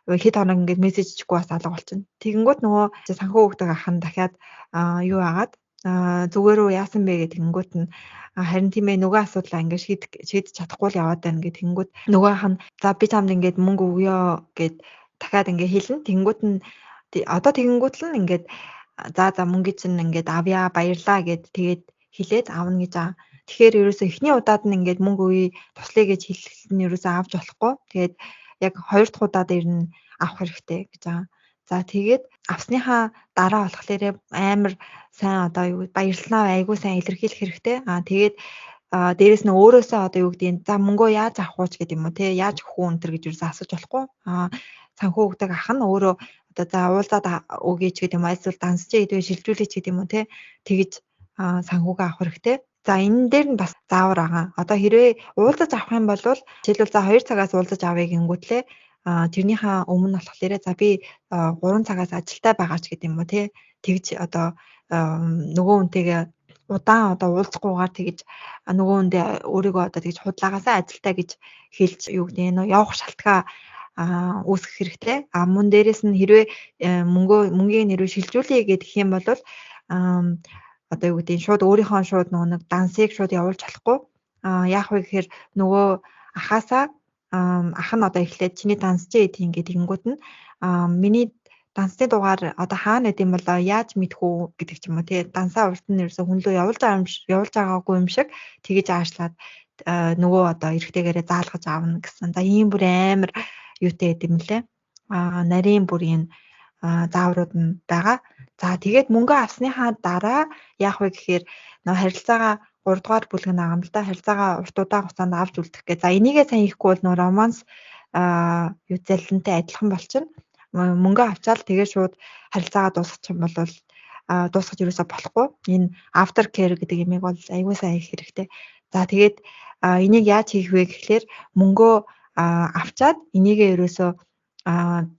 хэд хоног ингээд мессеж ичихгүй бас алга болчихно. Тэгэнгүүт нөгөө санхүү өгдөг ах нь дахиад юу агаад зүгээр үү, яасан бэ гэх тэгэнгүүт нь харин тийм ээ, нөгөө асуудлаа ингээд шийдэж чадахгүй л яваад байна гэх тэгэнгүүт нөгөө ах нь за би чамд ингээд мөнгө өгөө гэд дахиад ингээд хэлнэ. Тэгэнгүүт нь одоо тэгэнгүүт л ингээд за за мөнгө чинь ингээд авъя, баярлаа гэд тэгээд хэлээд авна гэж байгаа. Тэгэхээр ерөөсөө эхний удаад нь ингээд мөнгө өгье, туслая гэж хэлэхэд нь ерөөсөө авч болохгүй. Тэгээд яг хоёр дахь удаа дээр нь авах хэрэгтэй гэж байгаа. За тэгээд авсныхаа дараа болохоор амар сайн одоо юу баярлалаа айгүй сайн илэрхийлэх хэрэгтэй. Аа тэгээд дээрэс нь өөрөөсөө одоо юу гэдгийг за мөнгөө яаж авах уу ч гэдэг юм уу те, яаж өгөх үү энэ төр гэж юусэн асууж болохгүй. Аа санхүү өгдөг ах нь өөрөө одоо за уулзаад өгье ч гэдэг юм уу, эсвэл дансчээ гэдэг шилжүүлээч гэдэг юм уу те, тэгэж санхүүгээ авах хэрэгтэй. За энэ дээр нь бас заавар байгаа. Одоо хэрвээ уулзаж авах юм бол жишээлбэл за 2 цагаас уулзаж авъя гингүүтлээ тэрнийхээ өмнө болохоор за би 3 цагаас ажилтай байгаа ч гэдэг юм уу те, тэгж одоо нөгөө хүнтэйгээ удаан одоо уулзахгүйгээр тэгж нөгөө хүндээ өөрийгөө одоо тэгж худлаагаасаа ажилтай гэж хэлж юу гэдэг нь явах шалтгаан үүсгэх хэрэгтэй. А мөн дээрэс нь хэрвээ мөнгийг нэрвээ шилжүүлье гэх юм бол одоо юу гэдэг нь шууд өөрийнхөө шууд нөгөө нэг дансыг шууд явуулж болохгүй. Яах вэ гэхээр нөгөө ахаасаа ах нь одоо эхлээд чиний дансчээ гэдэг ингээд тэгэнгүүт нь миний дансны дугаар одоо хаана байд юм болоо, яаж мэдэх үү гэдэг ч юм уу тий, дансаа урд нь ерөөсө хүн лөө явуулж байгаа юм явуулж байгаагүй юм шиг тэгэж аашлаад нөгөө одоо эрэгтэйгээрээ заалгаж авна гэсэн. За ийм бүр амар юутай байд юм лээ. Нарийн бүр энэ зааврууд нь байгаа. За тэгээд мөнгө авсныхаа дараа яах вэ гэхээр нөгөө харилцаагаа 3 дугаар бүлэг нь байгаа юм л да. Харилцаагаа урт удаан хугацаанд авч үлдэх гэ. За энийгээ сайн хийхгүй бол нөгөө романс юу залилантай адилхан болчихно. Мөнгө авчаал тэгээ шууд харилцаагаа дуусгах юм бол дуусгаж ерөөсөө болохгүй. Энэ after care гэдэг юмыг бол аягүй сайн хийх хэрэгтэй. За тэгээд энийг яаж хийх вэ гэхлээр мөнгөө авчаад энийгээ ерөөсөө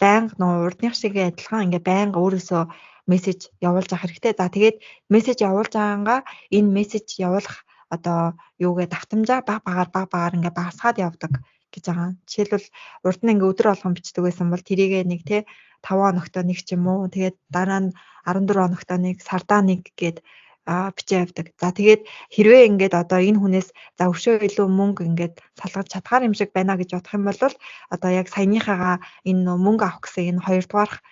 байнга нөгөө урдных шиг адилхан ингээ байнга өөрөөсөө мессеж явуулж авах хэрэгтэй. За тэгээд мессеж явуулж байгаагаа энэ мессеж явуулах одоо юугээ давтамжаа баг багаар баг багаар ингээ багасгаад явдаг гэж байгаа. Жишээлбэл урд нь ингээ өдөр болгон бичдэг байсан бол тэрийгээ нэг те 5 хоногт нэг ч юм уу, тэгээд дараа нь 14 хоногт нэг, сардаа нэг гээд бичээ явдаг. За тэгээд хэрвээ ингээд одоо энэ хүнээс за өшөө илүү мөнгө ингээд салгаж чадхаар юм шиг байна гэж бодох юм бол одоо яг саяныхаагаа энэ мөнгө авах гэсэн энэ хоёрдугаарх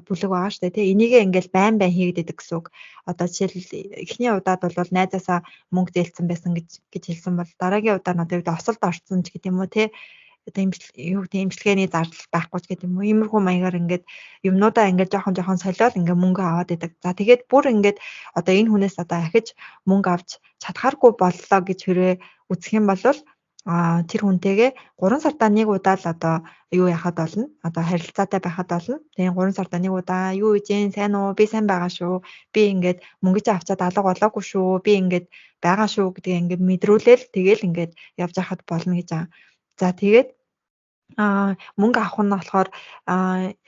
бүлэг байгаа шүү дээ тий. Энийгээ ингээл байн байн хийгдэдэг гэсэн үг. Одоо жишээл эхний удаад бол найзаасаа мөнгө зээлцсэн байсан гэж хэлсэн бол дараагийн удаа нь одоо осолд орсон ч гэдэг юм уу тий. Одоо юу гэдэг имчилгээний зардал байхгүй ч гэдэг юм уу. Иймэрхүү маягаар ингээд юмнуудаа ингээд жоохон жоохон солиод ингээд мөнгө аваад идэг. За тэгээд бүр ингээд одоо энэ хүнээс одоо ахиж мөнгө авч чадхааргүй боллоо гэж хэрвээ үзэх юм бол Тэр хүнтэйгээ 3 сардаа нэг удаа л одоо юу яхад болно. Одоо харилцаатай байхад болно. Тэгээ 3 сардаа нэг удаа юу гэж сайн уу? Би сайн байгаа шүү. Би ингээд мөнгө чи авчаад алга болоогүй шүү. Би ингээд байгаа шүү гэдгээ ингээд мэдрүүлээл тэгээл ингээд явж байхад болно гэж байгаа. За тэгээд мөнгө авах нь болохоор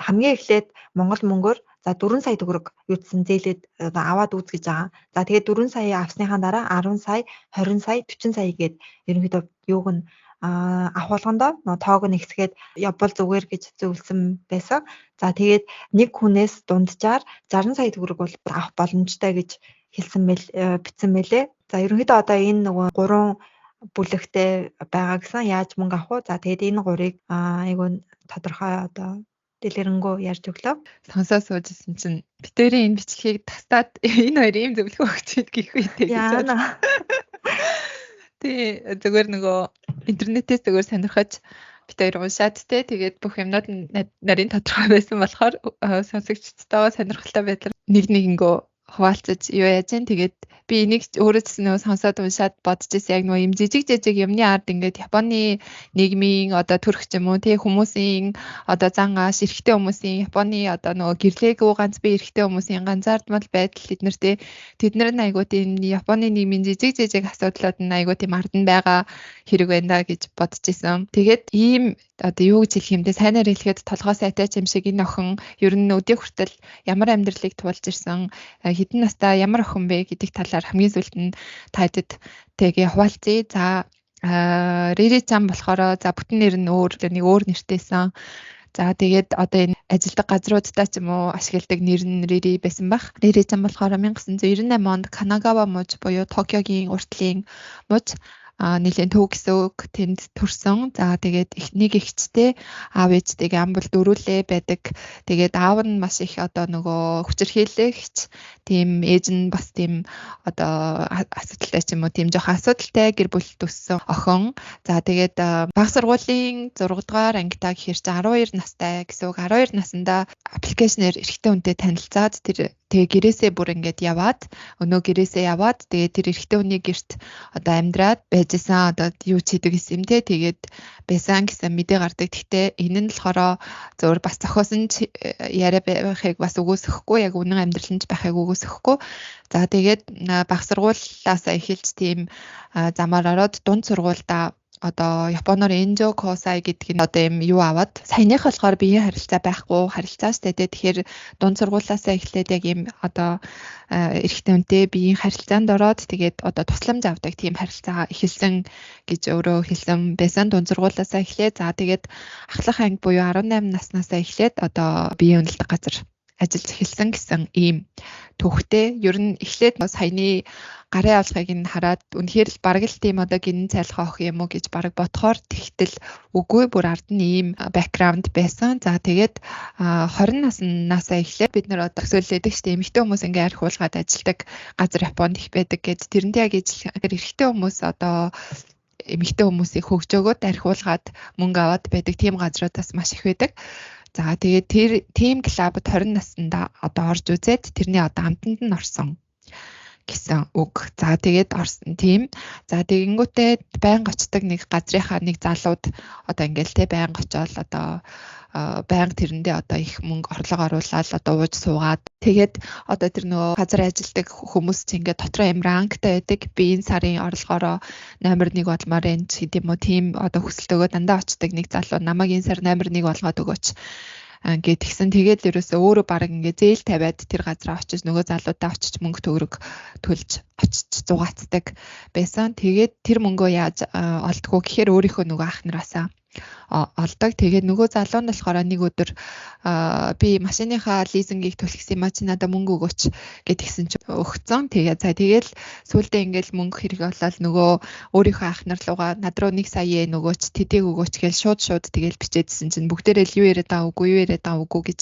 хамгийн эхлээд Монгол мөнгөөр за 4 сая төгрөг юудсан зээлээд одоо аваад үз гэж байгаа. За тэгээд 4 сая авсныхаа дараа 10 сая, 20 сая, 40 сая гээд ерөнхийдөө юуг нь авах болгондоо нөө тоог нь ихсгээд явбал зүгээр гэж зөвлөсөн байсан. За тэгээд нэг хүнээс дунджаар 60 сая төгрөг бол авах боломжтой гэж хэлсэн мэл бичсэн мэлээ. За ерөнхийдөө одоо энэ нөгөө гурван бүлэгтэй байгаа гэсэн яаж мөнгө авах вэ? За тэгээд энэ гурыг айгуу тодорхой одоо дэлгэрэнгүй ярьж өглөө.
Сонсоо суужсэн чинь битэрийн энэ бичлэгийг тастаад энэ хоёр ийм зөвлөгөө өгч ид гэх үү гэж.
Яана.
Тий, зүгээр нөгөө интернетээс зүгээр сонирхож бит хоёр уншаад те тэгээд бүх юмнууд нь нарийн тодорхой байсан болохоор сонсогчдтойгоо сонирхолтой байдлаар нэг нэгэнгөө хуваалцаж юу яаж гин. Тэгээд би энийг өөрөө ч нөгөө сонсоод уншаад бодож ирсэн яг нөгөө юм жижиг жижиг юмны ард ингээд Японы нийгмийн одоо төрх ч юм уу тий хүмүүсийн одоо зан ааш эрэгтэй хүмүүсийн Японы одоо нөгөө гэрлээгүй ганц би эрэгтэй хүмүүсийн ганцаардмал байдал эднэр тий тэд нар нь айгуу тийм Японы нийгмийн жижиг жижиг асуудлууд нь айгуу тийм ард нь байгаа хэрэг байна да гэж бодож исэн. Тэгээд ийм одоо юу гэж хэлэх юм те сайнаар хэлэхэд толгой сайтай ч юм шиг энэ охин ер нь өдийг хүртэл ямар амьдралыг туулж ирсэн хэдэн настай ямар охин бэ гэдэг талаар хамгийн сүүлд нь тайдад тэгээ хуваалцъя. За Рири чам болохоор за бүтэн нэр нь өөр нэг өөр нэртэйсэн. За тэгээд одоо энэ ажилдаг газруудтай ч юм уу ашигладаг нэр нь Рири байсан баг. Рири чам болохоор 1998 онд Канагава муж буюу Токиогийн уртлын муж нэлийн төв гэсэн үг тэнд төрсөн. За тэгээд нэг эгчтэй аав ээжтэйгээ ам бол дөрүүлээ байдаг. Тэгээд аав нь маш их одоо нөгөө хүчирхийлэгч, тийм ээж нь бас тийм одоо асуудалтай ч юм уу тийм жоох асуудалтай гэр бүлд өссөн охин. За тэгээд баг сургуулийн 6 дугаар ангитаа гэхэр чи 12 настай гэсэн үг. 12 наснда аппликейшнээр эрэгтэй хүнтэй танилцаад тэр тэгээ гэрээсээ бүр ингээд яваад өнөө гэрээсээ яваад тэгээ тэр эрэгтэй хүний гэрт одоо амьдраад байжсэн одоо юу ч хийдэг гэсэн юм те тэгээд байсан гэсэн мэдээ гардаг. Гэхдээ энэ нь болохоор зөвөр бас зохиосон ч яриа байхыг бас үгүйсэхгүй яг үнэн амьдрал нь ч байхыг үгүйсэхгүй. За тэгээд баг сургуулиасаа эхэлж тийм замаар ороод дунд сургуульдаа одоо Японоор Энжо Косай гэдэг нь одоо юм юу аваад саяных болохоор биеийн харилцаа байхгүй харилцаа штэ тэ. Тэгэхээр дунд сургуулиасаа эхлээд яг юм одоо эрэгтэй хүнтэй биеийн харилцаанд ороод тэгээд одоо тусламж авдаг тийм харилцаа эхэлсэн гэж өөрөө хэлсэн байсан. Дунд сургуулиасаа эхлээд за тэгээд ахлах анги буюу 18 наснаасаа эхлээд одоо биеийн үнэлдэг газар ажиллаж эхэлсэн гэсэн ийм түүхтэй. Ер нь эхлээд саяны гарын авлагыг нь хараад үнэхээр л бараг л тийм одоо гинэн цайлхаа ох юм уу гэж бараг бодохоор тэгтэл үгүй бүр ард нь ийм бэкграунд байсан. За тэгээд 20 наснаасаа эхлээд бид нар одоо төсөөлөдөг шүү дээ. Эмэгтэй хүмүүс ингээ арх уулгаад ажилладаг газар Японд их байдаг гэж. Тэрнтэй яг ижил эрэгтэй хүмүүс одоо эмэгтэй хүмүүсийг хөгжөөгөөд архиулгаад мөнгө аваад байдаг тийм газруудаас маш их байдаг. За тэгээд тэр team club-д 20 наснда одоо орж үзээд тэрний одоо амтанд нь орсон гэсэн үг. За тэгээд орсон тийм. За тэгэнгүүтээ байнга очдог нэг газрынхаа нэг залууд одоо ингээл те байнга очиод одоо байнга тэрэндээ одоо их мөнгө орлого оруулаад одоо ууж суугаад тэгээд одоо тэр нөгөө газар ажилладаг хүмүүс чинь ингээд дотроо юм рангтай байдаг. Би энэ сарын орлогоороо номер 1 болмоор энэ ч гэдэм үү тийм одоо хүсэлтөөгөө дандаа очдог нэг залуу намайг энэ сар номер 1 болгоод өгөөч ингээд тэгсэн. Тэгээд ерөөсөө өөрөө баг ингээд зээл тавиад тэр газараа очиж нөгөө залуудаа очиж мөнгө төгрөг төлж очиж зугаацдаг байсан. Тэгээд тэр мөнгөө яаж олдгоо гэхээр өөрийнхөө нөгөө ах нараасаа олдог. Тэгээд нөгөө залуу нь болохоор нэг өдөр би машиныхаа лизингийг төлөх юм а чи надад мөнгө өгөөч гэд тэгсэн чинь өгцөн. Тэгээд за тэгэл сүүлдээ ингээл мөнгө хэрэг болоод нөгөө өөрийнхөө ах нар руугаа над руу 1 сая йен өгөөч, тэдийг өгөөч гэж шууд тэгэл бичээдсэн чинь бүгдээрээ л юу яриад байгаа үгүй юу яриад байгаа үгүй гэж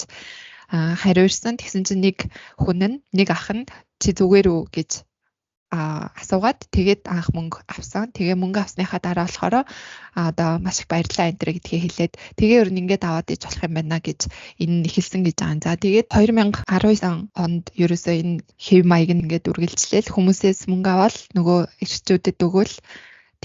хариуйрсан. Тэгсэн чинь нэг хүн нь нэг ах нь чи зүгээр үү гэж асуугаад тэгээд анх мөнгө авсан. Тэгээ мөнгө авсныхаа дараа болохоор одоо маш их баярлалаа энэ төр гэдгээ хэлээд тэгээ ер нь ингээд аваад иж болох юм байна гэж энэ нь эхэлсэн гэж байгаа. За тэгээд 2019 онд ерөөсөө энэ хэв маяг нь ингээд үргэлжлээл хүмүүсээс мөнгө аваад нөгөө эрчүүдэд өгөөл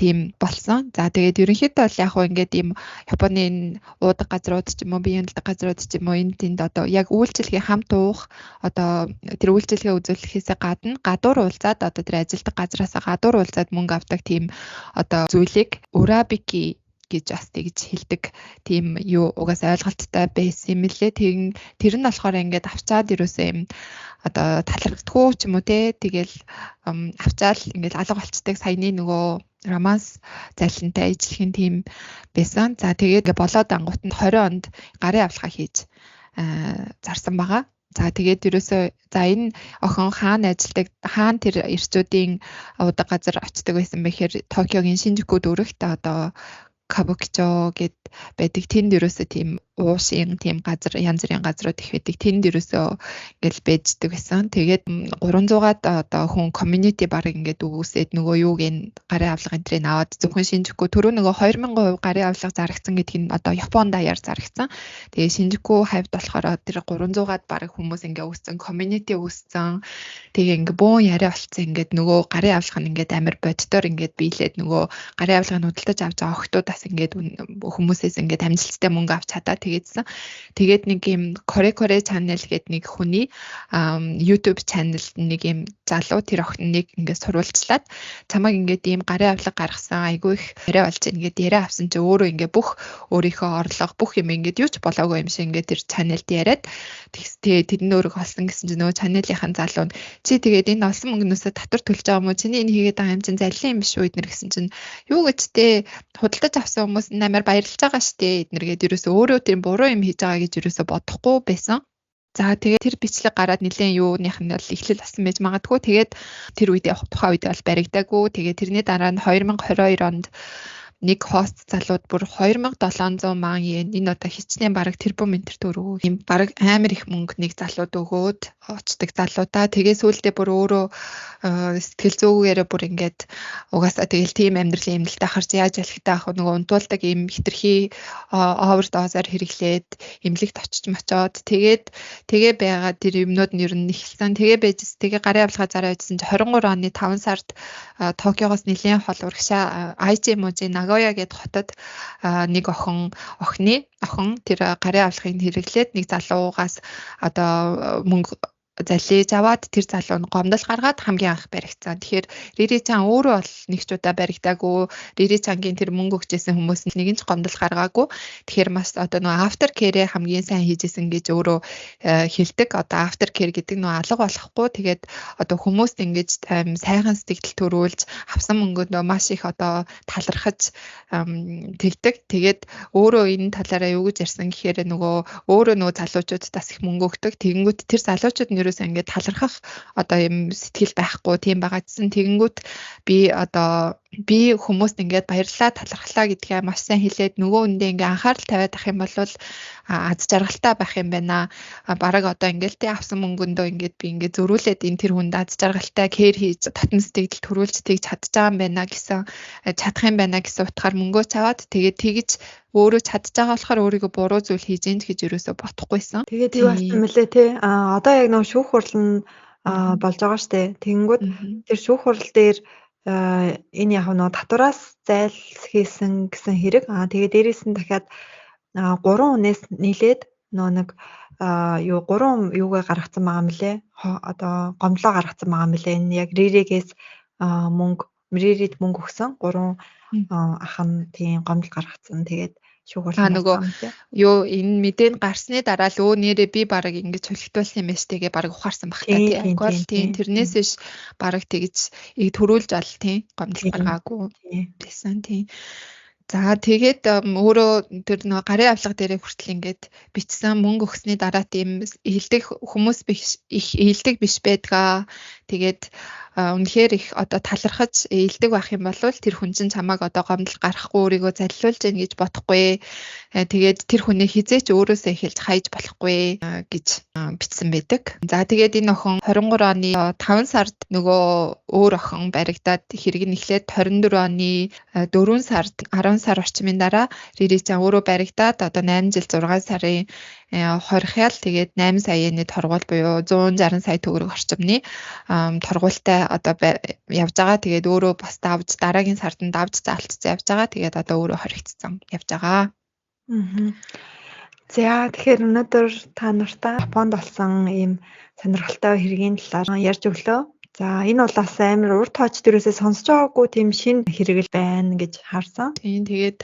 Тийм болсон. За тэгээд ерөнхийдөө бол яг хуу ингээд ийм Японы энэ уудаг газрууд ч юм уу, биеийн хөндлөдөг газрууд ч юм уу, энэ тэнд одоо яг үйлчилгээ хамт уух, одоо тэр үйлчилгээ үзүүлэхээсээ гадна гадуур уулзаад, одоо тэр ажилдаг газраасаа гадуур уулзаад мөнгө авдаг тийм одоо зүйлийг урабики гэж бас тэгж хэлдэг тийм юу угаасаа ойлголттой байсан юм лээ. Тэр нь болохоор ингээд авчаад ерөөсөө юм одоо талархдаггүй ч юм уу те, тэгэл авчаал ингээд алга болчдаг, саяны нөгөө романс зайлшинтай ижлэхэн тийм байсан. За тэгээд болоод ангууд нь 20 онд гарын авлага хийж зарсан байгаа. За тэгээд ерөөсөө за энэ охин хаана ажилладаг, хаана тэр эрчүүдийн удаг газар очдог байсан бэ гэхээр Токиогийн Шинжүку дүүрэгт одоо Кабукичо гэд байдаг. Тэнд ерөөсөө тийм уушийн тийм газар, янз бүрийн газрууд их байдаг. Тэнд ерөөсөө ингээл байждаг байсан. Тэгээд 300-аад одоо хүн community баг ингээд үүсээд нөгөө юуг энэ гарын авлага энтрийг аваад зөвхөн Шинжүку түрүү нөгөө 2000% гарын авлага зарагдсан гэдг нь одоо Япон даяар зарагдсан. Тэгээ Шинжүку хавьд болохоор тэр 300-аад баг хүмүүс ингээ үүссэн, community үүссэн. Тэгээ ингээ бөөн яриа болцсон, ингээд нөгөө гарын авлага нь ингээд амар боддоор ингээд биелээд нөгөө гарын авлагыг худалдаж авч байгаа охтууд бас ингээд хүмүүсээс ингээд амжилттай мөнгө авч чадаа тэгээдсэн. Тэгээд нэг юм Kore Kore channel гэдэг нэг хүний YouTube channel нэг юм залуу тэр охин нэг ингээд сурвалжлаад чамайг ингээд ийм гарын авлага гаргасан, айгүй их яриа болж ингээд яриа авсан чи өөрөө ингээд бүх өөрийнхөө орлого бүх юм ингээд юу ч болоогүй юм шиг ингээд тэр channel-д яриад тэгээ тэдний өөрөг олсон гэсэн чинь нөгөө channel-ийн залуу нь чи тэгээд энэ олсон мөнгнөөсөө татвар төлж байгаа юм уу, чиний энэ хийгээд байгаа юм чинь заллин юм биш үү эднэр гэсэн чинь юу гэж те худалдаж авсан хүмүүс амар баярлж байгаа штэ эднэр гээд ерөөсөө өөрөө тийм буруу юм хийж байгаа гэж ерөөсөө бодохгүй байсан. За тэгээд тэр бичлэг гараад нэлээд юуных нь бол эхлэл болсон байж магадгүй. Тэгээд тэр үед тухайн үед бол баригдаагүй. Тэгээд тэрний дараа нь 2022 онд нэг хост залууд бүр 2700 мянган йен, энэ одоо хичнээн бараг тэрбум энтер төгрөг юм, бараг амар их мөнгө нэг залууд өгөөд очдог залуудаа. Тэгээ сүүлдээ бүр өөрөө сэтгэл зүйгээрээ бүр ингээд угаасаа тэгэл тийм амьдралын эмнэлтэй харж яаж ялахтай ах нөгөө унтуулдаг юм хитрхи овердозоор хэрэглээд эмнэлэгт очиж мочоод тэгээд тэгээ байгаа тэр юмнууд нь ер нь эхэлсэн. Тэгээ байж тэгээ гарын авлагаа зараа байжсэн чи 23 оны 5 сард Токиогоос нэлээд хол урагшаа Айчи мужийн Нагоя гээд хотод нэг охин охины охин тэр гарын авлагыг хэрэглээд нэг залуугаас одоо мөнгө заллиж аваад тэр залуу нь гомдол гаргаад хамгийн анх баригдсан. Тэгэхээр Рири Чан өөрөө бол нэг ч удаа баригдаагүй. Рири Чангийн тэр мөнгө өгчээсэн хүмүүс нэг нь ч гомдол гаргаагүй. Тэгэхээр маш одоо нөгөө after care хамгийн сайн хийжсэн гэж өөрөө хэлдэг. Одоо after care гэдэг нөгөө алга болохгүй. Тэгээд одоо хүмүүст ингэж сайхан сэтгэл төрүүлж авсан мөнгөндөө маш их одоо талархаж тэгдэг. Тэгээд өөрөө энэ талаараа юу гэж ярьсан гэхээр нөгөө өөрөө нөгөө залуучуудад бас их мөнгө өгдөг. Тэгэнгүүт тэр залуучууд нь ерөөсөө ингээд талархах одоо юм сэтгэл байхгүй тийм байгаа гэсэн. Тэгэнгүүт би одоо би хүмүүст ингээд баярлалаа, талархлаа гэдгээ маш сайн хэлээд нөгөө хүндээ ингээ анхаарал тавиад ах юм бол аз жаргалтай байх юм байна. Бараг одоо ингээл тэ авсан мөнгөндөө ингээд би ингээд зөрүүлээд энэ тэр хүнд аз жаргалтай кэр хийж татан сэтгэл төрүүлж тэгж чадж байгаа юм байна гэсэн, чадах юм байна гэсэн утгаар мөнгөө чаваад тэгээд тэгж өөрөө чадж байгаа болохоор өөрийгөө буруу зүйл хийж ийн гэж ерөөсөө бодохгүйсэн.
Тэгээд юу болсон мөлий те? А одоо яг нөгөө шүүх хурал нь болж байгаа штэ. Тэгэнгүүт тэр шүүх хурал дээр энэ яг нөгөө татвараас зайлсхийсэн гэсэн хэрэг. Аа тэгээ дээрээс нь дахиад 3 хүнээс нийлээд нөгөө нэг юу 3 юугаа гаргацсан байгаа мөлий. Одоо гомдлоо гаргацсан байгаа мөлий. Энэ яг Риригээс мөнгө Ририд мөнгө өгсөн 3 ах нь тийм гомдол гаргацсан. Тэгээд шүүх хурал
нөгөө юу энэ мэдээнд гарсны дараа л өө нэрээ би бараг ингэж хүлэгдүүлсэн юм байна штэ гэ бараг ухаарсан баг та тий. Угал тийм тэрнээс биш бараг тэгж төрүүлж ал тий гомдол гаргаагүй байсан тий. За тэгээд өөрөө тэр нөгөө гарын авлага дээрээ хүртэл ингээд бичсэн мөнгө өгсөний дараа тийм ээлдэг хүмүүс биш, их ээлдэг биш байдгаа. Тэгээд үнэхээр их одоо талархаж ээлдэг байх юм бол тэр хүн чинь чамайг одоо гомдол гаргахгүй өөрийгөө залилуулж гин гэж бодохгүй. Тэгээд тэр хүнийг хизээч өөрөөсөө эхэлж хайж болохгүй гэж бичсэн байдаг. За тэгээд энэ охин 23 оны 5 сард нөгөө өөр охин баригдаад хэрэг нь эхлээд 24 оны 4 сард 10 сар орчмын дараа Рири Чан өөрөө баригдаад одоо 8 жил 6 сарын Хорихяал тэгээд 8 сая йений торгуул буюу 160 сая төгрөг орчимны торгуультай одоо явж байгаа. Тэгээд өөрөө бас давж дараагийн сард нь давж заалтцсан явж байгаа. Тэгээд одоо өөрөө хоригдсон явж байгаа.
За, тэгэхээр өнөөдөр та нартай Японд болсон ийм сонирхолтой хэргийн талаар ярьж өглөө. За, энэ бол бас амар урт хойч дээрээсээ сонсож байгаагүй тийм шинэ хэрэг л байна гэж харсан.
Тийм, тэгээд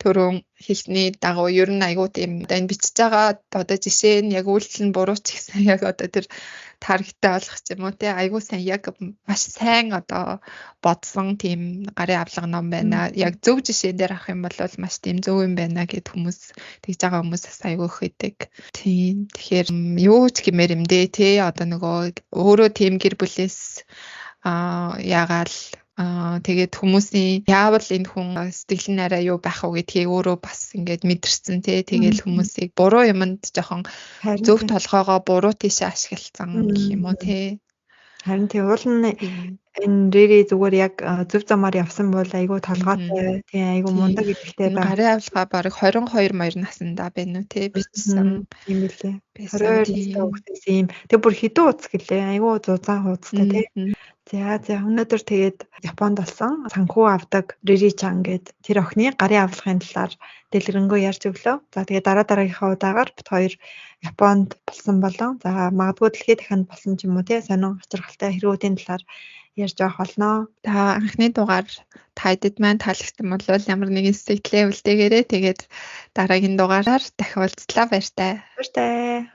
түрүүн хэлсний дагуу ер нь айгуу тийм одоо энэ бичиж байгаа одоо жишээ нь яг үйлдэл нь буруу ч гэсэн яг одоо тэр таргеттай болох ч юм уу те, айгуу сайн, яг маш сайн одоо бодсон тийм гарын авлага ном байна. Яг зөв жишээн дээр авах юм бол маш тийм зөв юм байна гэд хүмүүс тэгж байгаа хүмүүс бас айгуу их идэг. Тийм, тэгэхээр юу ч гэмээр юм дээ те, одоо нөгөө өөрөө тийм гэр бүлээс яагаал тэгээд хүмүүсийн яавал энэ хүн сэтгэл нь арай юу байх вэ гэдгийг өөрөө бас ингээд мэдэрсэн тий. Тэгээл хүмүүсийг буруу юмд жоохон зөв толгоогоо буруу тийшээ ашигласан гэх юм уу тий.
Харин тий, уул нь энэ Рири зүгээр яг зөв замаар явсан бол айгүй толгойтой тий, айгүй мундаг гэдэгтэй
байна. Гарын авилгаа бараг 22 маяр наснда байна уу тий, бичсэн.
Тийм билээ. 22 настай хүүхдээс ийм тэг бүр хэдэн хуудас гэлээ, айгүй зузаан хуудастай тий. За, өнөөдөр тэгээд Японд болсон санхүү авдаг Рири Чан гээд тэр охины гарын авлагын талаар дэлгэрэнгүй ярьж өглөө. За, тэгээд дараа дараагийнхаа удаагаар бид хоёр Японд болсон болон за магадгүй дэлхийд дахинд болсон ч юм уу тий, сонин хоцрогтой хэрэгүүдийн талаар ярьж явах болно.
За, анхны дугаар та хэдэд маань таалагдсан бол ямар нэгэн сэтгэлээ үлдээгээрэй. Тэгээд дараагийн дугаараар дахин уулзлаа. Баяртай.
Баяртай.